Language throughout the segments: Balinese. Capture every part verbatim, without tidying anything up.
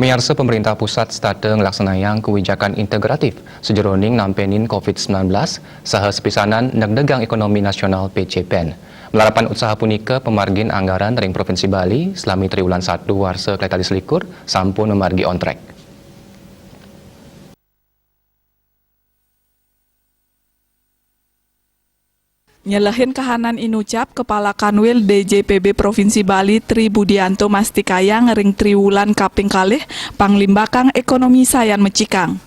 Miarsa, pemerintah pusat setata nglaksanayang kewijakan integratif sajeroning nampenin COVID sembilan belas saha sepisanan negdegang ekonomi nasional P C pen. Malarapan usaha punika, pamargin anggaran ring Provinsi Bali salami triwulan satu warsa kalih tali selikur sampun mamargi on track. Nyelehin kahanan inucap, Kepala Kanwil D J P B Provinsi Bali Tri Budianto mastikayang ring triwulan kaping kalih panglimbakang ekonomi sayan mecikang.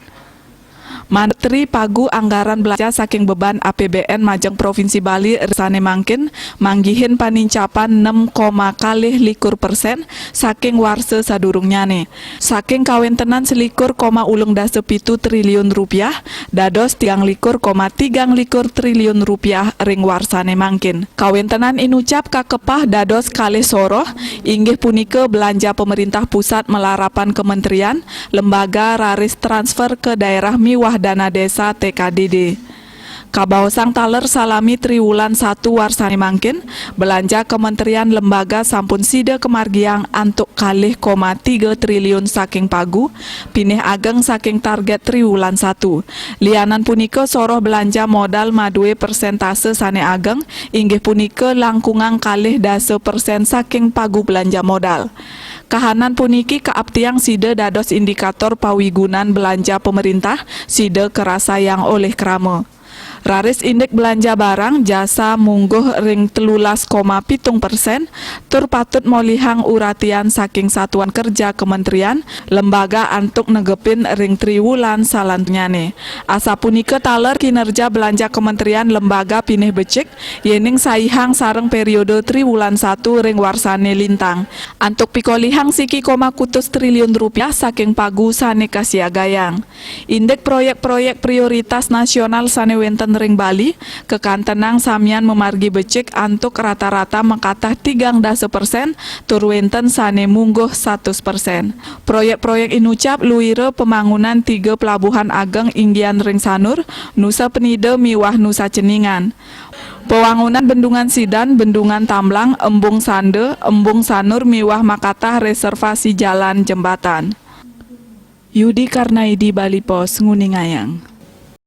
Manut Tri, pagu anggaran belanja saking beban A P B N majeng Provinsi Bali ring sane mangkin manggihin panincapan nem koma kalih likur persen saking warsa sadurungnyane. Saking kawentenan selikur koma ulung dasa pitu triliun rupiah, dados tigang likur koma tigang likur triliun rupiah ring warsane mangkin. Kawentenan inucap kakepah dados kalih soroh, inggih punika belanja pemerintah pusat malarapan kementerian, lembaga raris transfer ke daerah miwah dana desa T K D D. Kabaosang taler salami triwulan satu warsane mangkin, belanja kementerian lembaga sampun sida kamargiang antuk kalih koma tiga triliun saking pagu, pinih ageng saking target triwulan satu. Lianan punika, soroh belanja modal madue persentase sane ageng, inggih punika langkungang kalih dasa persen saking pagu belanja modal. Kahanan puniki kaaptiang sida dados indikator pawigunan belanja pemerintah sida karasayang olih krama. Raris indik belanja barang jasa mungguh ring telulas koma pitung persen, tur patut molihang uratian saking satuan kerja kementerian, lembaga antuk negepin ring triwulan salanturnyane. Asapunika taler kinerja belanja kementerian lembaga pinih becik, yening saihang sareng periode triwulan satu ring warsane lintang. Antuk pikolihang siki koma kutus triliun rupiah saking pagu sane kasiagayang. Indik proyek-proyek prioritas nasional sane wenten ring Bali, kakantenang samian mamargi becik antuk rata-rata makatah tigang dasa persen tur wenten sane mungguh satus persen. Proyek-proyek inucap luira pamangunan tiga pelabuhan ageng inggian ring Sanur, Nusa Penida miwah Nusa Ceningan. Pawangunan Bendungan Sidan, Bendungan Tamblang, Embung Sanda, Embung Sanur miwah makatah reservasi jalan jembatan. Yudi Karnaidi, Bali Post, nguningayang.